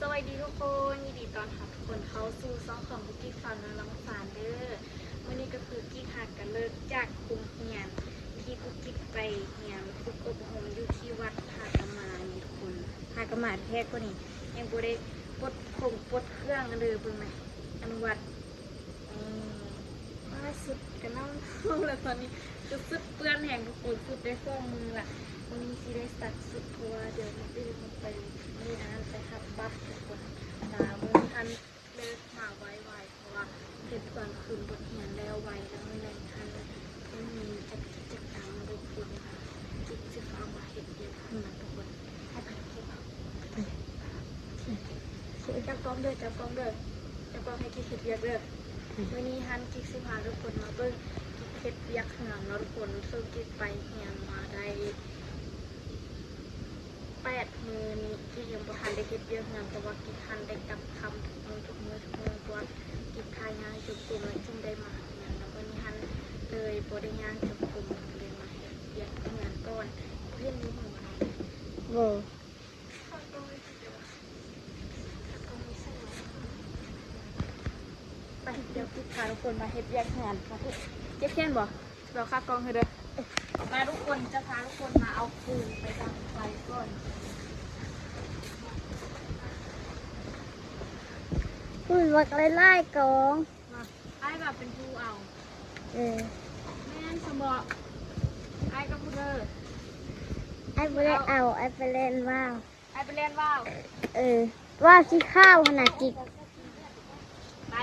ສະບາຍດີທຸກຄົນ, ຍິນດີຕ້ອນຮັບທຸກຄົນເຂົ້າສູ່ຊ່ອງຂອງປຸກກິກສາວເມືອງລຳສານເດີ້. ມື້ນີ້ກໍຄືກິກຫາກະເລີກຈາກໂຮງຮຽນທີ່ປຸກກິກໄປຮຽນຝຶກອົບຮົມຢູ່ທີ່ວັດຜາກະໝານີ້ທຸກຄົນ. ຜາກະໝາແທ້ໆ ນີ້ຍັງບໍ່ໄດ້ປົດຜົງປົດເຄື່ອງເລີຍ. ເບິ່ງແມະ ອັນວັດ ອືມ ວ່າສຸດກະເນົ່າໆ ແລ້ວ ຕອນນີ້ກະສຸດເປື້ອນແຮງທຸກຄົນ, ສຸດໄດ້ສອງມື້ລະ. ມື້ນີ້ຊິໄດ້ຊັກສຸດ ເພາະວ່າດຽວມື້ອື່ນເຮົາໄປ ມື້ນັ້ນໄປຮັບບັດທຸກຄົນ. ລະມື້ນີ້ຫັ້ນເລີກມາໄວໆ ເພາະວ່າເຮັດຕອນຄືນບົດຮຽນແລ້ວໄວ, ລະມື້ແລງຫັ້ນຍັງມີຈັດກິດຈັດກຳທຸກຄົນ. ກິດຊິຟ້າວມາເຮັດວຽກຫັ້ນນະທຸກຄົນ. ໄປ ໄປ ໄປ ຈັບກ້ອງເດີ້ ຈັບກ້ອງເດີ້ ຈັບກ້ອງໃຫ້ກິກເຮັດວຽກເດີ້. ມື້ນີ້ຫັ້ນກິກຊິພາທຸກຄົນມາເບິ່ງກິກເຮັດວຽກເຮືອນເນາະທຸກຄົນ. ເຊິ່ງກິກໄປຮຽນມາໄດ້ແປດມື້ນີ້ ກິກຍັງບໍ່ທັນໄດ້ເຮັດວຽກເຮືອນ ເພາະວ່າກິກຫັ້ນໄດ້ກັບຄ່ຳທຸກມື້ ທຸກມື້ ທຸກມື້ ເພາະວ່າກິກຖ້າຍ່າງຈົງກົມແລ້ວຈຶ່ງໄດ້ມາຮຽນ. ແລ້ວມື້ນີ້ຫັ້ນເລີຍບໍ່ໄດ້ຍ່າງຈົງກົມ ເລີຍມາເຮັດວຽກເຮືອນກ່ອນ. ບໍ່ເຫັນມີຫຍັງຫຼາຍ. ບໍ່ ໄປ ດຽວກິກພາທຸກຄົນມາເຮັດວຽກເຮືອນ. ມາເຮັດ ເຈັບແຂນບໍ່? ດຽວຂາກອງໃຫ້ເດີ້. ມາທຸກຄົນ ຈະພາທຸກຄົນມາເອົາຟືນໄປດັງໄຟກ່ອນ. ຟືນບັກຫຼາຍໆກອງ. ມາ ອ້າຍວ່າເປັນຜູ້ເອົາ. ເອີ ແມ່ນຊັ້ນບໍ? ອ້າຍກັບຜູ້ເດີ? ອ້າຍບໍ່ໄດ້ເອົາ ອ້າຍໄປແລ່ນວ່າວ. ອ້າຍໄປແລ່ນວ່າວ. ເອີ ວ່າວສີຂາວຫັ້ນນະກິກ. ໄປ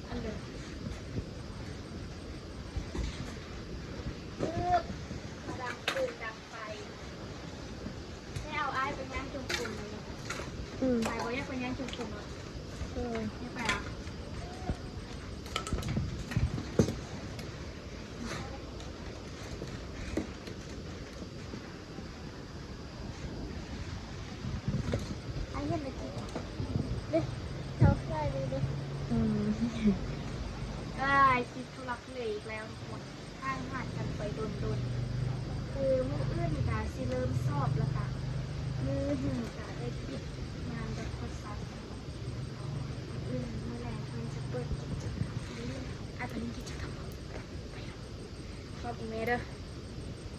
ອັນເດີ ອຶບ ມາດັງຟືນດັງໄຟ. ໄດ້ເອົາອ້າຍໄປຍ່າງຈົງກົມເລີຍ. ອືມ ໄປບໍ່? ຢາກໄປຍ່າງຈົງກົມເນາະ. ເອີ ຢາກໄປອະ? ອ້າຍເຫັນແລ້ວກິກເດ້ ເຈົ້າຊ່ວຍເດ້. ອືມ ອ້າຍ ຄິດທຸລັກທຸເລອີກແລ້ວທຸກຄົນ. ຫ່າງຫາຍກັນໄປດົນໆ ຄືມື້ອື່ນກະຊິເລີ່ມສອບ ແລ້ວກະມື້ຮືກະໄດ້ປິດງານແບບໂຄສະນາ. ມື້ອື່ນມື້ແລງເພິ່ນຈະເປີດກິດຈະກຳ ອາດຈະມີກິດຈະກຳ. ຂອບອີ່ແມ່ເດີ.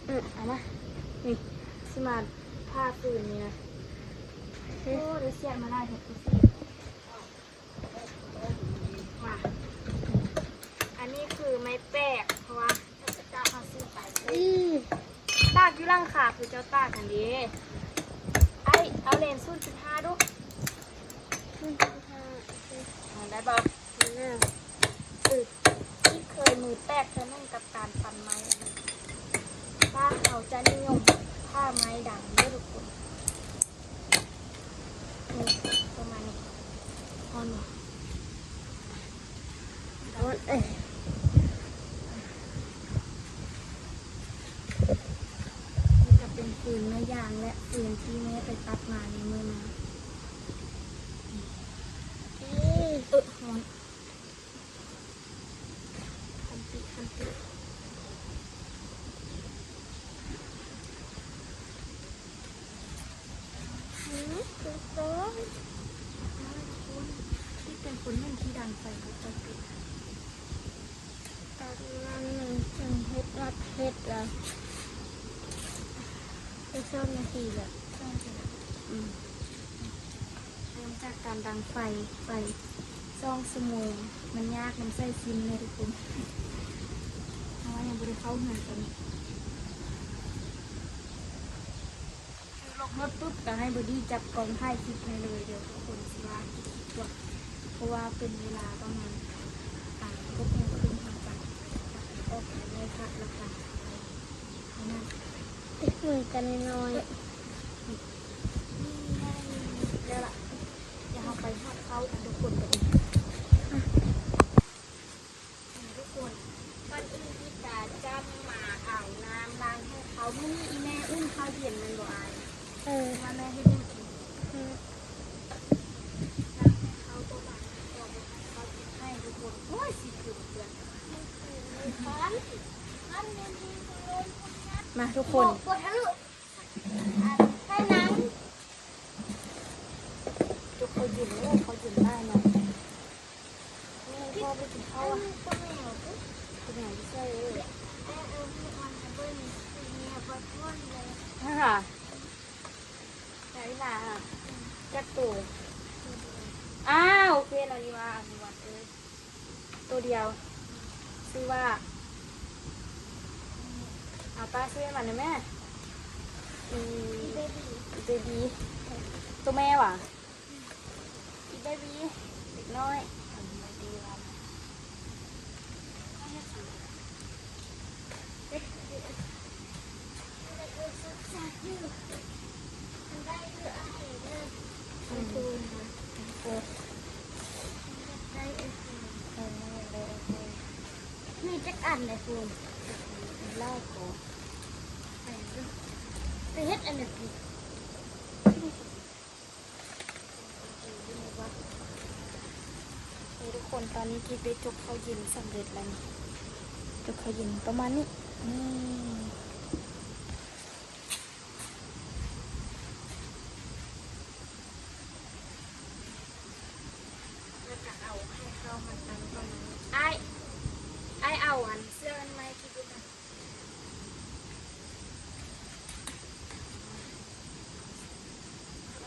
ອື ເອົາມາ ນີ້ ຊິມາຜ່າຟືນນີ້ນະ. ໂອ້ ໄດ້ສຽນມາຫຼາຍແທ້. ມາ ອັນນີ້ຄືໄມ້ແປກ ເພາະວ່າເຮົາຊື້ໄປ ຕາກຢູ່ຫຼັງຄາຄືເຈົ້າຕາກຫັ້ນເດ້. ອ້າຍ ເອົາເລນສູນຈຸດຫ້າດູ. ສູນຈຸດຫ້າ ໂອເຄ ໄດ້ບໍ່? ໄດ້ແລ້ວ. ເອີ ທີ່ເຄີຍມືແຕກເທື່ອໜຶ່ງກັບການປັ່ນໄມ້. ບ້ານເຮົາຈະນິຍົມຜ່າໄມ້ດັງເດີທຸກຄົນ. ເອີ ປະມານນີ້. ຮ້ອນບໍ່? ຮ້ອນ. ເອີ ນີ້ກະເປັນຟືນເນື້ອຢາງ ແລະ ຟືນທີ່ແມ່ໄປຕັດມາໃນມື້ນັ້ນ. ເອີ ຮ້ອນ. ຄັນຕິ ຄັນຕິ ອືມ ຄືເກົ່າ. ຄົນທີ່ເປັນຄົນໜຶ່ງທີ່ດັງໄຟບໍ່ຄ່ອຍເປັນ. ຕອນນັ້ນໜຶ່ງເຮັດ ຮັດເຮັດລະ ໄປຊອບນາທີລະ ຊອບນາທີລະ. ອືມ. ເລີ່ມຈາກການດັງໄຟໄປສອງຊົ່ວໂມງ. ມັນຍາກນຳໃສ່ສິ້ນເລີຍທຸກຄົນ ເພາະວ່າຍັງບໍ່ໄດ້ເຂົ້າເຮືອນຕອນນີ້. ຄືລົງລົດປຸບກະໃຫ້ບໍດີ້ຈັບກ້ອງຖ່າຍຄລິບໃຫ້ເລີຍເດີທຸກຄົນ. ຊິວ່າກິນກ່ອນ ເພາະວ່າເປັນເວລາປະມານ ອ່າ ຫົກໂມງເຄິ່ງ ເຮົາກະອອກໄປໄຫວ້ພະ ແລ້ວກະໄປ ອັນນັ້ນ ຕິດມືກັນນ້ອຍໆ. ແລ້ວລະ ດຽວເຮົາໄປຫອດເຂົ້າກັນທຸກຄົນບັດນີ້. ທຸກຄົນ ກ່ອນອື່ນທີ່ກະຈະມາເອົານ້ຳລ້າງໃຫ້ເຂົ້າ. ມື້ນີ້ອີ່ແມ່ອຸ່ນເຂົ້າເຢັນແມ່ນບໍ່ອ້າຍ? ເອີ ວ່າແມ່ເຮັດຫຍັງກິນ? ອືມ ເຂົ້າບໍ່ບາດ ເຂົ້າບໍ່ບາດ ເຂົ້າກິນໃຫ້ທຸກຄົນ. ໂອ້ຍ ຊິຄືເພື່ອນ ມັນຄືມີຄວາມ ມັນມີທີ່ລົມຄົນງາມ. ມາທຸກຄົນ ບໍ່ທະລຸ ໃສ່ໜັງ ຈົກເຂົ້າເຢັນເດີ ເຂົ້າເຢັນຫຼາຍເນາະ. ແມ່ພໍ່ໄປກິນເຂົ້າ ອັນນີ້ຕົວແມວຕິ ຕົວແມວຢູ່ໃສເອີຍ ເອີ ເອີ ເອົາມາເບິ່ງ ເອີ ບໍ່ທ້ອນເລີຍ ຮະ ໄດ້ລະ ອືມ ຈັກໂຕ? ໂຕດຽວ ອ້າວ ໂອເຄລະ ນີ້ວ່າອະນຸວັດເອີຍ ໂຕດຽວ ຊື່ວ່າ ອາ ປ້າຊື້ໃຫ້ມັນແດ່ແມ່ ອີ ອີເບບີ ອີເບບີ ໂຕແມ່ຫວາ? ອີເບບີ ເດັກນ້ອຍ ອືມ ໄອໂຟນນະ ໄອໂຟນ ໄດ້ໄອໂຟນ ເອີ ຢາກໄດ້ໄອໂຟນ ມີຈັກອັນໄອໂຟນ? ຫຼາຍກວ່າ ໄປເຮັດອັນນັ້ນ ນີ້ທຸກຄົນ ຕອນນີ້ກິກໄດ້ຈົກເຂົ້າເຢັນສຳເລັດແລ້ວນີ້ ຈົກເຂົ້າເຢັນປະມານນີ້ ນີ້ ແລ້ວກະເອົາໄຂ່ເຂົ້າມາຕັ້ງປະມານນີ້ ອ້າຍ ອ້າຍເອົາອັນເສື້ອອັນໃໝ່ກິກໄດ້ບໍ່?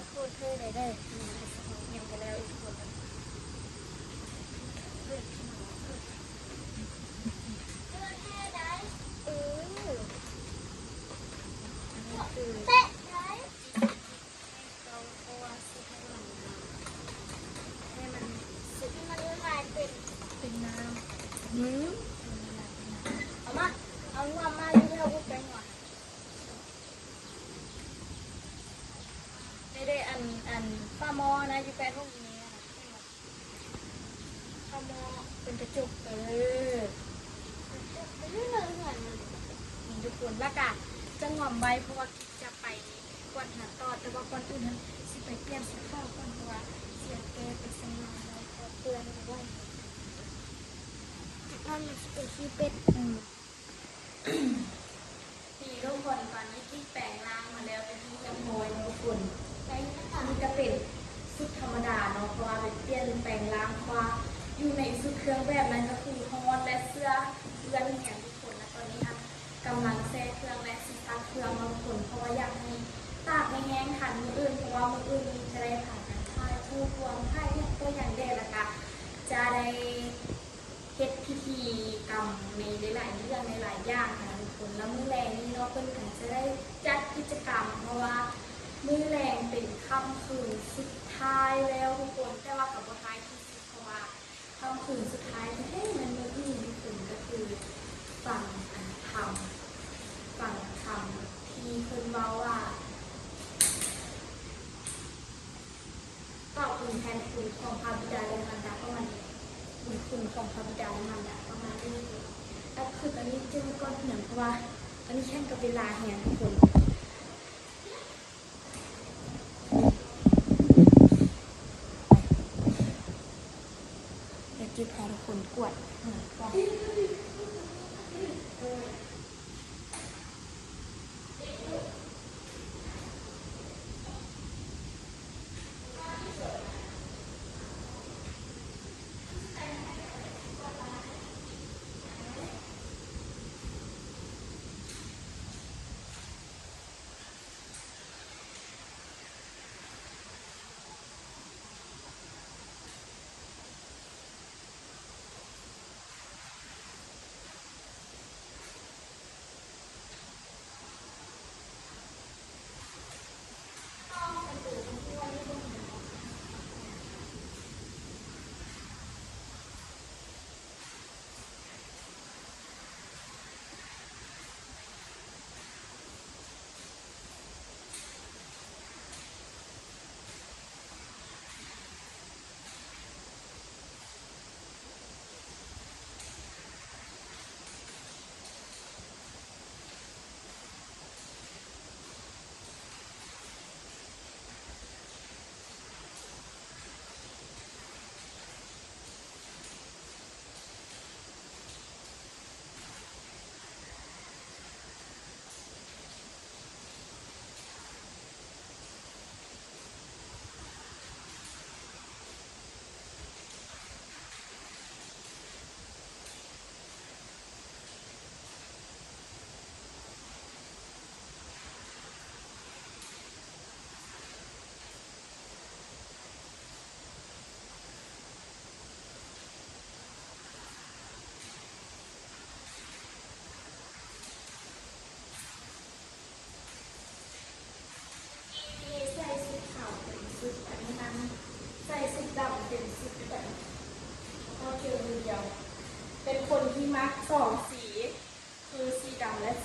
ໂຄດເທ່ເລີຍເດີ ຍັງບໍ່ແລ້ວອີກຄົນ ເອີ ອັນນີ້ຄື ເພາະວ່າຊິໃຫ້ມັນ ໃຫ້ມັນສຸກ ໃຫ້ມັນລະລາຍເປັນ ເປັນນ້ຳ ອືມ ເອົາມາ ເອົາງວມມາ ຢູ່ແຖວອຸດໄປງວມ ໄດ້ ໄດ້ ອັນ ອັນ ຝາໝໍ້ນະ ຢູ່ແປດຫົກອີ່ແມ່ນະ ຝາໝໍ້ເປັນກະຈົກ ເອີ ນີ້ທຸກຄົນ ລະກະຈະງວມໄວ້ ເພາະວ່າ ຈະໄປກວດເຮືອນຕໍ່ ແຕ່ວ່າກ່ອນອື່ນຫັ້ນ ຊິໄປປ່ຽນເສື້ອຜ້າກ່ອນ ເພາະວ່າຊິເອົາແກ້ໄປໃສ່ນ້ຳ ແລ້ວກໍເປື້ອນໄວ້ ຈາກນັ້ນມັນຊິໄປຂີ້ເປັດ ອືມ ນີ້ທຸກຄົນ ຕອນນີ້ກິກແປງຮ່າງມາແລ້ວເປັນທີ່ຮຽບຮ້ອຍເນາະທຸກຄົນ ນີ້ກະເປັນຊຸດທຳມະດາເນາະ ເພາະວ່າໄປປ່ຽນແປງຮ່າງ ເພາະວ່າຢູ່ໃນຊຸດເຄື່ອງແບບນັ້ນກະຄືຮ້ອນ ແລະ ເສື້ອເປື້ອນແຮງທຸກຄົນ ແລະ ຕອນນີ້ຫັ້ນ ກຳລັງແຊ່ເຄື່ອງ ແລະ ຊິຊັກເຄື່ອງເນາະທຸກຄົນ ເພາະວ່າຢາກໃຫ້ຕາກໃຫ້ແຫ້ງທັນມື້ອື່ນ ເພາະວ່າມື້ອື່ນນີ້ຈະໄດ້ພາກັນຖ່າຍຮູບລວມ ຖ່າຍຫຍັງຕໍ່ຫຍັງແດ່ ລະກະຈະໄດ້ເຮັດພິທີກຳໃນຫຼາຍໆເລື່ອງ ຫຼາຍໆຢ່າງຫັ້ນນະທຸກຄົນ ລະມື້ແລງນີ້ເນາະ ເພິ່ນກະຈະໄດ້ຈັດກິດຈະກຳ ເພາະວ່າມື້ແລງເປັນຄ່ຳຄືນສຸດທ້າຍແລ້ວທຸກຄົນ ແຕ່ວ່າກະບໍ່ທ້າຍທີ່ສຸດ ເພາະວ່າ ຄ່ຳຄືນສຸດທ້າຍແທ້ໆ ແມ່ນມື້ອື່ນ ທຸກຄົນ ກະຄືຟັງອັນທຳ ຟັງທຳທີ່ເພິ່ນເວົ້າວ່າ ກ່າວເຖິງແທນຄຸນຂອງພະບິດາ ແລະ ມານດາ ປະມານນີ້ ບຸນຄຸນຂອງພະບິດາ ແລະ ມານດາ ປະມານນີ້ ກະຄືຕອນນີ້ຈຶ່ງກ່ອນເຮືອນ ເພາະວ່າຕອນນີ້ແຂ່ງກັບເວລາແຮງ ທຸກຄົນ. ແລ້ວເຈັບພາທຸກຄົນກວດເມືອງກ່ອນ.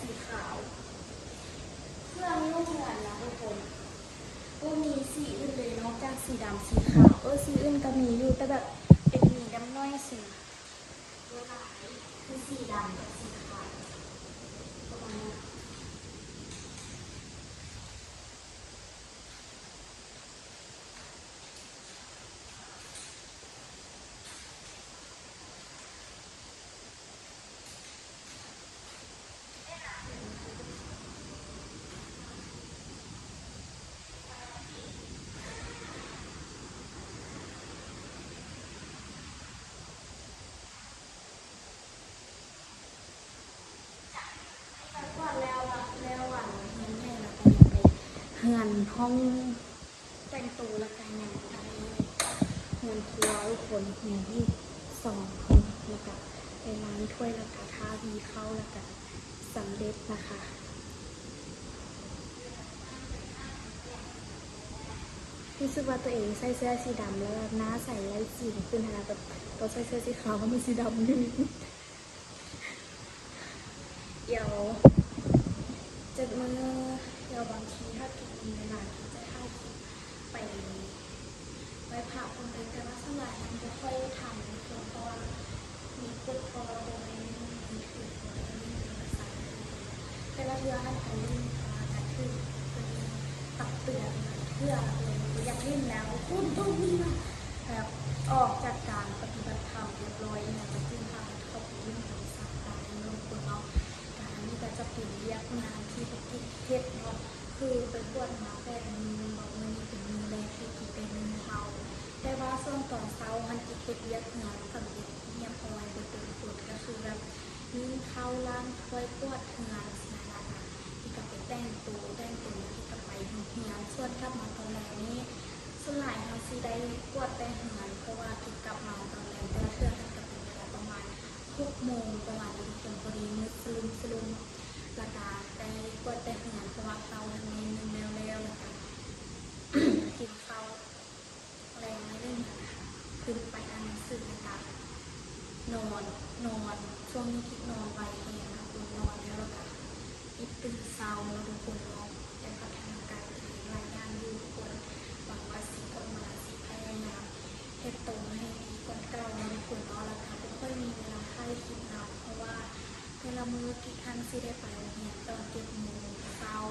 ສີຂາວ. ເຄື່ອງຢູ່ເຮືອນນະທຸກຄົນ ບໍ່ມີສີອື່ນເລີຍນອກຈາກສີດຳ ສີຂາວ. ເອີ ສີອື່ນກໍມີຢູ່ ແຕ່ແບບເປັນມີດຳໜ້ອຍຊີ້ນະ ບໍ່ຫຼາຍ ຄືສີດຳກັບສີຂາວ ປະມານນັ້ນ. ກວາດແລ້ວ ແລ້ວ ແລ້ວ ອັນ ເຮືອນໃຫຍ່ ແລ້ວກໍຍັງໄປເຮືອນຫ້ອງ ແຕ່ງໂຕ ແລ້ວກະຍັງໄປເຮືອນຄົວທຸກຄົນ ຍັງອີກສອງຄົນ ແລ້ວກະໄປລ້າງຖ້ວຍ ແລ້ວກະຖ້າວີເຂົ້າ ແລ້ວກະສຳເລັດນະຄະ. ຮູ້ສຶກວ່າຕົວເອງໃສ່ເສື້ອສີດຳແລ້ວໜ້າໃສໄລ່ສີຂຶ້ນຫັ້ນນະ ແບບຕອນໃສ່ເສື້ອສີຂາວມັນມີສີດຳຢູ່. ດຽວຈັກມື້ ດຽວບາງທີຖ້າກິກມີເວລາ ກິກຈະຖ່າຍຄລິບໄປໄຫວ້ພະເພິ່ນເລີຍ ແຕ່ວ່າສ່ວນຫຼາຍຍັງບໍ່ຄ່ອຍໄດ້ທຳເລີຍ ເພາະວ່າມີກົດ ເພາະວ່າບໍ່ໄດ້ຫຼິ້ນມືຖື ບໍ່ໄດ້ຫຼິ້ນໂທລະສັບ ແຕ່ລະເທື່ອຫັ້ນໄປຫຼິ້ນ ເພາະວ່າກະຖືກເພິ່ນຕັກເຕືອນຫຼາຍເທື່ອເລີຍ ບໍ່ຢາກຫຼິ້ນແລ້ວ. ຄຸນໂຕນີ້ນະ ແບບອອກຈາກການປະຕິບັດທຳຮຽບຮ້ອຍ ອີ່ຫຍັງ ແລ້ວຈຶ່ງພາກັນເຂົ້າໄປຫຼິ້ນໂທລະສັບ ຕາມນັ້ນເນາະທຸກຄົນເນາະ. ກະອັນນີ້ກະຈະເປັນວຽກງານທີ່ພວກກິກເຮັດເນາະ ຄືໄປກວດມາແປດມື້ແມ່ນບໍ່ ມື້ນີ້ເປັນມື້ແລກທີ່ກິກໄດ້ໜຶ້ງເຂົ້າ ແຕ່ວ່າຊ່ວງຕອນເຊົ້າຫັ້ນກິກເຮັດວຽກງານສຳເລັດຮຽບຮ້ອຍເບິດທຸກຄົນ ກະຄືແບບ ໜຶ້ງເຂົ້າ ລ້າງຖ້ວຍ ກວາດເຮືອນຊີ້ນະ ແລ້ວກະ ກິກກະໄປແຕ່ງໂຕ ແຕ່ງໂຕແລ້ວກິກກະໄປໂຮງຮຽນ. ສ່ວນກັບມາຕອນແລງນີ້ ສ່ວນຫຼາຍເຮົາຊິໄດ້ກວາດແຕ່ເຮືອນ ເພາະວ່າກິກກັບມາຕອນແລງແຕ່ລະເທື່ອຫັ້ນກະເປັນເວລາປະມານຫົກໂມງປະມານນີ້ທຸກຄົນ ພໍດີມືດສະລຶມສະລຶມ ແລ້ວກະໄດ້ກວາດແຕ່ເຮືອນ ເພາະວ່າເຂົ້າຫັ້ນແມ່ນໜຶ້ງແລ້ວໆ ແລ້ວກະກິນເຂົ້າ ແລງໜ້ອຍໜຶ່ງຫັ້ນນະ ຂຶ້ນໄປອ່ານໜັງສື ແລ້ວກະນອນ ນອນ ຊ່ວງນີ້ກິກນອນໄວແຮງນະ ນອນແລ້ວ ແລ້ວກະອີກຕື່ນເຊົ້າເນາະທຸກຄົນເນາະ. ໄດ້ພັດທະນາການຕົວເອງຫຼາຍຢ່າງຢູ່ທຸກຄົນ ຫວັງວ່າຊິອອກມາ ຊິພະຍາຍາມເຮັດໂຕໃຫ້ດີກວ່າເກົ່າເນາະທຸກຄົນເນາະ. ແລ້ວກະບໍ່ຄ່ອຍມີເວລາຖ່າຍຄລິບນຳ ເພາະວ່າ ແຕ່ລະມື້ກິກຫັ້ນຊິໄດ້ໄປໂຮງຮຽນຕອນເຈັດໂມງເຊົ້າ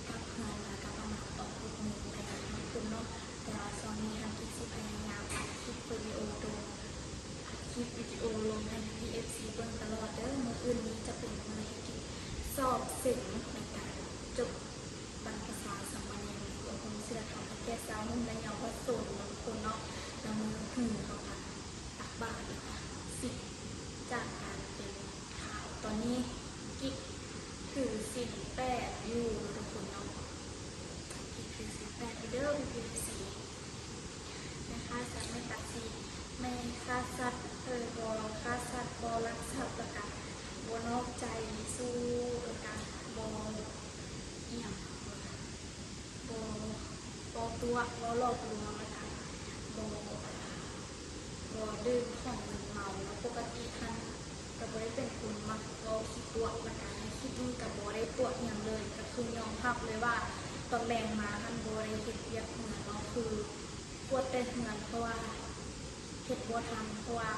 ກັບເຮືອນມາກະປະມານຕອນຫົກໂມງແລງເນາະທຸກຄົນເນາະ. ແຕ່ວ່າຊ່ວງນີ້ຫັ້ນກິກຊິພະຍາຍາມອັດຄລິບວິດີໂອລົງ ອັດຄລິບວິດີໂອລົງໃຫ້ພີ່ໆ ເອັຟຊີ ເບິ່ງຕະຫຼອດເດີ. ມື້ອື່ນນີ້ຈະເປັນມື້ທີ່ກິກສອບເສັງໃນການຈົບບັນພະຊາສາມະເນນ ອົບຮົມສິລະທຳໃຫ້ແກ່ຊາວໜຸ່ມ ແລະ ເຍົາວະຊົນເນາະທຸກຄົນເນາະ. ແລ້ວມື້ຮືເຮົາກະຕັກບາດ ແລ້ວກະສິກຈາກການເປັນ ຂ້າວ ຕອນນີ້ກິກຖືສິນແປດຢູ່ເນາະທຸກຄົນເນາະ ກິກຖືສິນແປດຢູ່ເດີພີ່ໆ ເອັຟຊີ. ແມ່ຄ້າສັດ ແມ່ຕັດສີ ແມ່ຄ້າສັດ ເອີ ບໍ່ຄ້າສັດ ບໍ່ລັກຊັບ ແລ້ວກະບໍ່ນອກໃຈ ສູ້ ແລ້ວກະບໍ່ ອີ່ຫຍັງ ບໍ່ ບໍ່ຕົວະ ບໍ່ຫຼອກລວງ ແລ້ວກະບໍ່ ບໍ່ດື່ມຂອງມຶນເມົາເນາະ. ປົກກະຕິຫັ້ນກະບໍ່ໄດ້ເປັນຄົນມັກເວົ້າຂີ້ຕົວະ ແລ້ວກະໃນຄລິບນີ້ກະບໍ່ໄດ້ຕົວະຫຍັງເລີຍ ກະຄືຍອມຮັບເລີຍວ່າຕອນແລງມາຫັ້ນບໍ່ໄດ້ເຮັດວຽກເຮືອນເນາະ ຄືກວາດແຕ່ເຮືອນ ເພາະວ່າເຮັດບໍ່ທັນ ເພາະວ່າ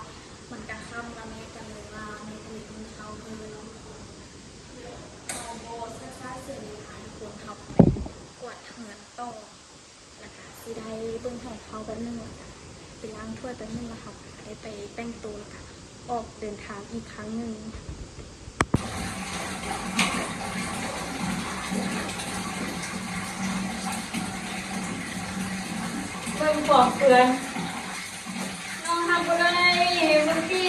ມັນກະຄ່ຳລະ ແມ່ກະເລີຍວ່າແມ່ກະເລີຍກິນເຂົ້າເດີ. ເຮົາບໍ່ຊ້າຊ້າເສຍເວລາ ທຸກຄົນ ເຮົາໄປກວາດເຮືອນຕໍ່ ແລ້ວກະຊິໄດ້ເບິ່ງຫອງເຂົ້າແປັບໜຶ່ງ ແລ້ວກະໄປລ້າງຖ້ວຍແປັບໜຶ່ງ ແລ້ວເຮົາກະໄດ້ໄປແຕ່ງໂຕ ແລ້ວກະອອກເດີນທາງອີກຄັ້ງໜຶ່ງ. ເບິ່ງຂອງເປື້ອນ ນ້ອງຮັບບໍ່ໄດ້ ເບິ່ງຕິ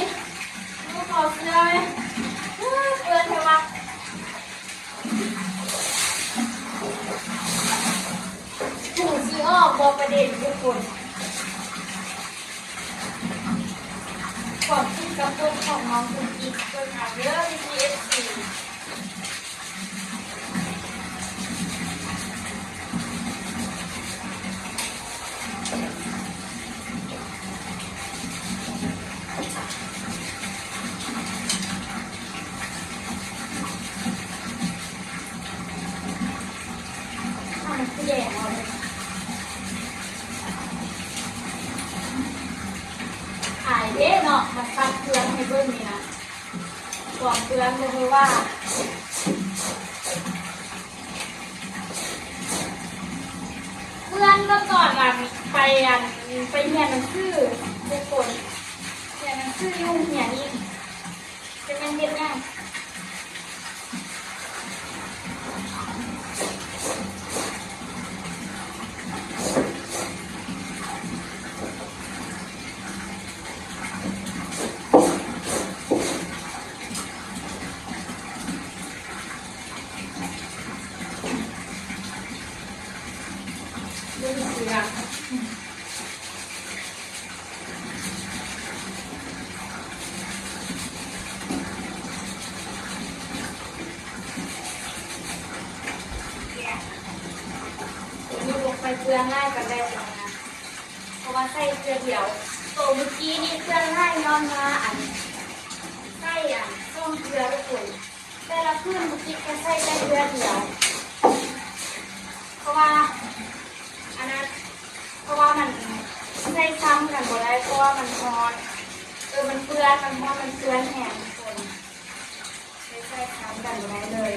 ນ້ອງຂໍເສື້ອ ເປື້ອນແທ້ວະ. ຫູຊິອອກບໍ່ປະເດັນທຸກຄົນ ຄວາມຄິດກັບຕົ້ນຂອງນ້ອງກຸ້ງກິ້ງ ເບິ່ງເອົາເດີ ພີ່ໆ ເອັຟຊີ. ເ ແຍກເອົາເລີຍ ຂາຍເດ້ເນາະ ມາຊັກເຄື່ອງໃຫ້ເບິ່ງນີ້ນະ ຄວາມເປື້ອນບໍ່ຮູ້ວ່າ ເປື້ອນກໍຕອນອັນໄປ ອັນໄປຮຽນໜັງສືທຸກຄົນ ຮຽນໜັງສືຢູ່ໂຮງຮຽນອີກ ຈັກແມ່ນເຮັດຫຍັງ. ໂຕນີ້ບໍ່ຄ່ອຍເປື້ອນຫຼາຍປານໃດ ເພາະວ່າໃຊ້ເທື່ອດຽວ. ໂຕມື້ກີ້ນີ້ເປື້ອນຫຼາຍຍ້ອນວ່າ ອັນ ໃຊ້ ອັນ ສອງເທື່ອທຸກຄົນ. ແຕ່ລະຜືນບຸກິດກະໃຊ້ແຕ່ເທື່ອດຽວ ເພາະວ່າ ອັນນັ້ນ ເພາະວ່າມັນໃຊ້ຊ້ຳກັນບໍ່ໄດ້ ເພາະວ່າມັນຮ້ອນ ເອີ ມັນເປື້ອນ ມັນຮ້ອນ ມັນເປື້ອນແຮງທຸກຄົນ ເລີຍໃຊ້ຊ້ຳກັນບໍ່ໄດ້ເລີຍ.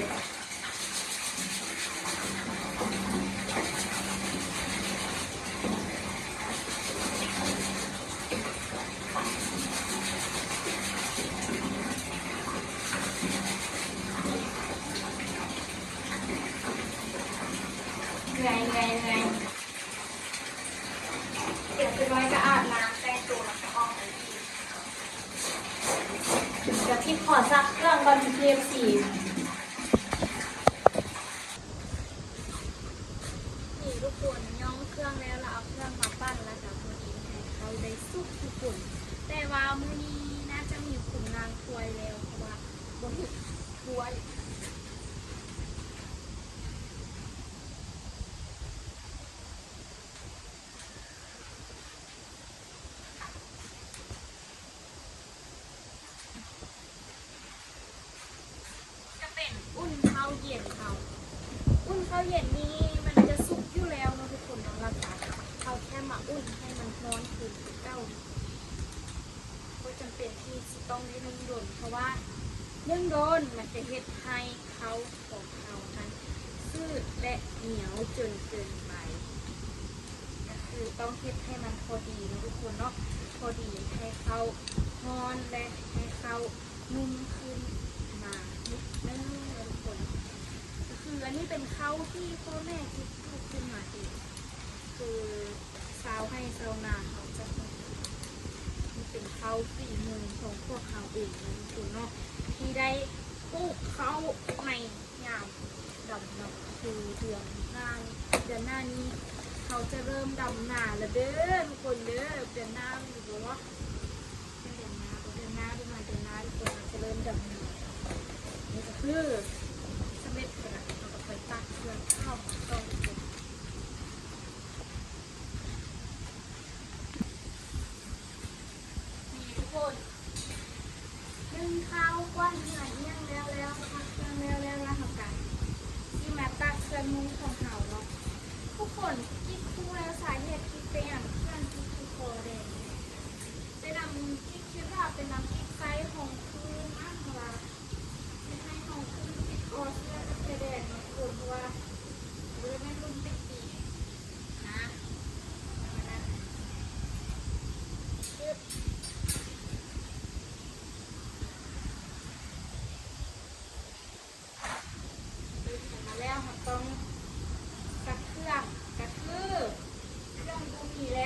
ເມື່ອຍ ເມື່ອຍ ເມື່ອຍ ດຽວຈັກໜ້ອຍກໍອາບນ້ຳແຕ່ງຕົວ ແລ້ວກໍອອກໄປອີກ. ດຽວທິບຂໍຊັກເຄື່ອງກ່ອນ ເອັຟຊີ. ນີ້ທຸກຄົນ ຍ້ອງເຄື່ອງແລ້ວ ແລ້ວເອົາເຄື່ອງມາປັ່ນ ແລ້ວກໍພໍດີໃຫ້ເຂົ້າໄດ້ສຸກທຸກຄົນ. ແຕ່ວ່າມື້ນີ້ໜ້າຈະມີຄົນລ້າງຖ້ວຍແລ້ວ ເພາະວ່າບໍ່ເຫັນຖ້ວຍ. ຈະເປັນອຸ່ນເຂົ້າເຢັນເຮົາ. ອຸ່ນເຂົ້າເຢັນນີ້ມັນຈະສຸກຢູ່ແລ້ວເນາະທຸກຄົນເນາະ, ແລ້ວກະເຮົາແຄ່ມາອຸ່ນໃຫ້ມັນຮ້ອນຄືເກົ່າ. ບໍ່ຈຳເປັນທີ່ຊິຕ້ອງໄດ້ໜຶ້ງດົນ, ເພາະວ່າໜຶ້ງດົນມັນຈະເຮັດໃຫ້ເຂົ້າຂອງເຮົາຫັ້ນຈືດ ແລະ ໜຽວຈົນເກີນໄປ. ກໍຄືຕ້ອງເຮັດໃຫ້ມັນພໍດີເນາະທຸກຄົນເນາະ, ພໍດີໃຫ້ເຂົ້າຮ້ອນ ແລະ ໃຫ້ເຂົ້ານຸ່ມຂຶ້ນມານິດໜຶ່ງເນາະທຸກຄົນ. ກໍຄືອັນນີ້ເປັນເຂົ້າທີ່ພໍ່ແມ່ຄິດຄົ້ນຂຶ້ນມາເອງ, ຄືຊາວໄຮ່ຊາວນາເຮົາຈະຮູ້. ມັນເປັນເຂົ້າຝີມືຂອງພວກເຮົາເອງເນາະທຸກຄົນເນາະ, ທີ່ໄດ້ປູກເຂົ້າໃນ ຍາມດຳນາ ຄືເດືອນໜ້າ ເດືອນໜ້ານີ້ເຮົາຈະເລີ່ມດຳນາແລ້ວເດີທຸກຄົນເດີ. ເດືອນໜ້າແມ່ນບໍ່? ເດືອນໜ້າບໍ່? ເດືອນໜ້າ ເດືອນໜ້າ ເດືອນໜ້າ ເດືອນໜ້າ ທຸກຄົນ ເຮົາຈະເລີ່ມດຳນາ. ນີ້ກໍຄືສຳເລັດໄປແລ້ວ, ເຮົາກໍໄປຕາກເຄື່ອງເຂົ້າມາຕໍ່ທຸກຄົນ. ນີ້ທຸກຄົນ ໜຶ້ງເຂົ້າ ກວາດເຫື່ອອີ່ຫຍັງແລ້ວແລ້ວ ຊັກເຄື່ອງແລ້ວແລ້ວ ແລ້ວເຮົາກະຊິມາຕັກເຄື່ອງນຸ່ງຂອງເຮົາເນາະ. ທຸກຄົນ ກິກຮູ້ແລ້ວສາເຫດກິກເປັນຫຍັງເຄື່ອງກິກຄືຄໍແດງ? ເປັນນຳ ກິກຄິດວ່າເປັນນຳກິກໃສ່ຮອງພື້ນນະ ເພາະວ່າ ເຮັດໃຫ້ຮອງພື້ນຕິດຄໍເສື້ອຕັ້ງແຕ່ແດງເນາະທຸກຄົນ ເພາະວ່າບໍ່ໄດ້ແມ່ນລຸ້ນຕິດດີນະ ປະມານນັ້ນ. ຊຶບ ເຮັດອອກມາແລ້ວ ເຮົາຕ້ອງຊັກເຄື່ອງ ກໍຄືເຄື່ອງບໍ່ມີແລ້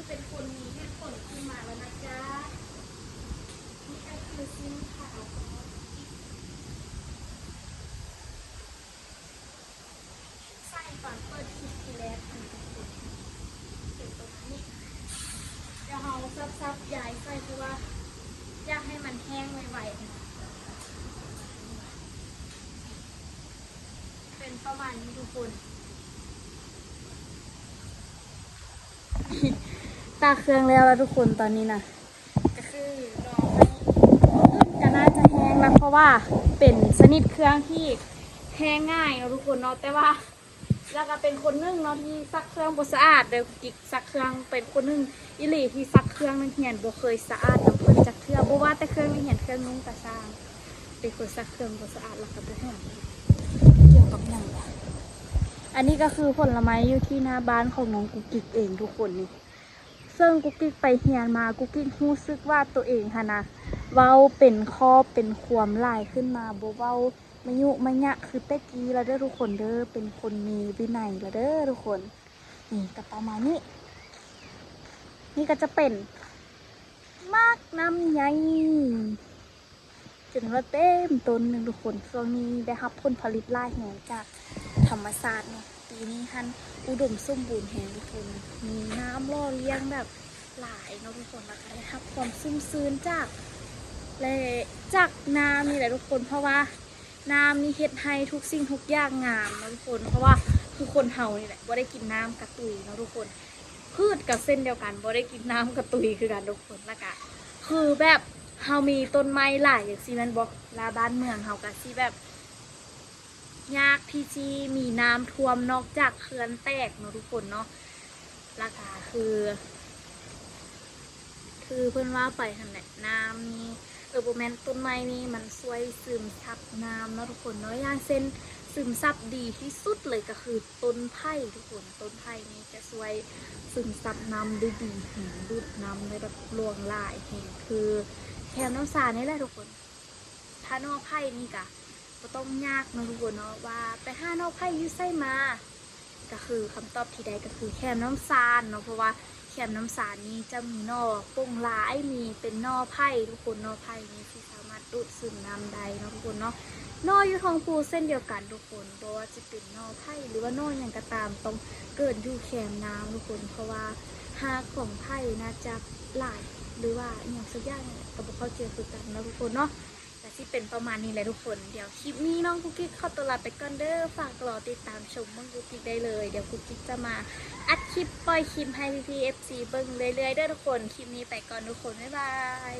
เป็นคนมีเหตุผลขึ้นมาแล้วนะจ๊ะ นี่ก็คือซิ่งขาวของ ใส่ตอนเปิดคลิปทีแรกอันนี้เป็นประมาณนี้ เดี๋ยวเราสับๆ ยายใส่ เพราะว่าอยากให้มันแห้งไวๆ เป็นประมาณนี้ทุกคน ตากเครื่องแล้วล่ะทุกคน ตอนนี้นะ ก็คือรอให้ ก็น่าจะแห้งแล้ว เพราะว่าเป็นชนิดเครื่องที่แห้งง่ายเนาะทุกคนเนาะ แต่ว่า แล้วก็เป็นคนหนึ่งเนาะที่ซักเครื่องบ่สะอาดเด้อ กุ๊กกิ๊กซักเครื่อง เป็นคนหนึ่งอีหลีที่ซักเครื่องนักเรียนบ่เคยสะอาดนำเพิ่นจักเทื่อ บ่ว่าแต่เครื่องนักเรียน เครื่องนุ่งก็ช่าง เป็นคนซักเครื่องบ่สะอาด แล้วก็บ่ฮู้เกี่ยวกับหยังวะ อันนี้ก็คือผลไม้อยู่ที่หน้าบ้านของน้องกุ๊กกิ๊กเองทุกคนนี่ ซึ่งกุ๊กกิ๊กไปเรียนมา กุ๊กกิ๊กรู้สึกว่าตัวเองหั้นนะ เว้าเป็นครอบเป็นครัวหลายขึ้นมา บ่เว้ามะยุมะยะคือแต่กี้แล้วเด้อทุกคนเด้อ เป็นคนมีวินัยแล้วเด้อทุกคน นี่ก็ประมาณนี้ นี่ก็จะเป็นหมากลำไย จนว่าเต็มต้นหนึ่งทุกคน ช่วงนี้ได้รับผลผลิตหลายแฮงจากธรรมชาติเนาะ ปีนี้หั้นอุดมสมบูรณ์แฮงทุกคน มีน้ำหล่อเลี้ยงแบบหลายเนาะทุกคน แล้วก็ได้รับความชุ่มชื้นจาก และจากน้ำนี่แหละทุกคน เพราะว่าน้ำนี่เฮ็ดให้ทุกสิ่งทุกอย่างงามเนาะทุกคน เพราะว่าคือคนเฮานี่แหละบ่ได้กินน้ำกะตุยเนาะทุกคน พืชก็เช่นเดียวกัน บ่ได้กินน้ำกะตุยคือกันทุกคน แล้วก็คือแบบเฮามีต้นไม้หลายจั่งซี้แม่นบ่ ลาบ้านเมืองเฮาก็สิแบบ ยากที่สิมีน้ำท่วมนอกจากเขื่อนแตกเนาะทุกคนเนาะ แล้วก็คือ คือเพิ่นว่าไปหั้นแหละ น้ำนี่ เออ บ่แม่น ต้นไม้นี่มันช่วยซึมซับน้ำเนาะทุกคนเนาะ อย่างเช่น ซึมซับดีที่สุดเลยก็คือต้นไผ่ทุกคน ต้นไผ่นี่จะช่วยซึมซับน้ำได้ดีแฮง ดูดน้ำได้แบบหลวงหลายแฮง คือแคมน้ำซานนี่แหละทุกคน ถ้าหน่อไผ่นี่ก็ บ่ต้องยากเนาะทุกคนเนาะ ว่าไปหาหน่อไผ่อยู่ไสมา ก็คือคำตอบที่ได้ก็คือแคมน้ำซานเนาะ เพราะว่าแคมน้ำซานนี่จะมีหน่อป่งหลาย มีเป็นหน่อไผ่ทุกคน หน่อไผ่นี่สิสามารถดูดซึมน้ำได้เนาะทุกคนเนาะ หน่ออยู่ท้องภูเช่นเดียวกันทุกคน บ่ว่าสิเป็นหน่อไผ่หรือว่าหน่อหยังก็ตาม ต้องเกิดอยู่แคมน้ำทุกคน เพราะว่ารากของไผ่น่าจะหลาย หรือว่าอิหยังสักอย่างนี่แหละ ก็บ่เข้าใจคือกันเนาะทุกคนเนาะ ก็สิเป็นประมาณนี้แหละทุกคน เดี๋ยวคลิปนี้น้องกุ๊กกิ๊กขอตัวลาไปก่อนเด้อ ฝากรอติดตามชมเบิ่งกุ๊กกิ๊กได้เลย เดี๋ยวกุ๊กกิ๊กจะมาอัดคลิป ปล่อยคลิปให้พี่ๆ เอฟซี เบิ่งเรื่อยๆ เด้อทุกคน คลิปนี้ไปก่อนทุกคน บ๊ายบาย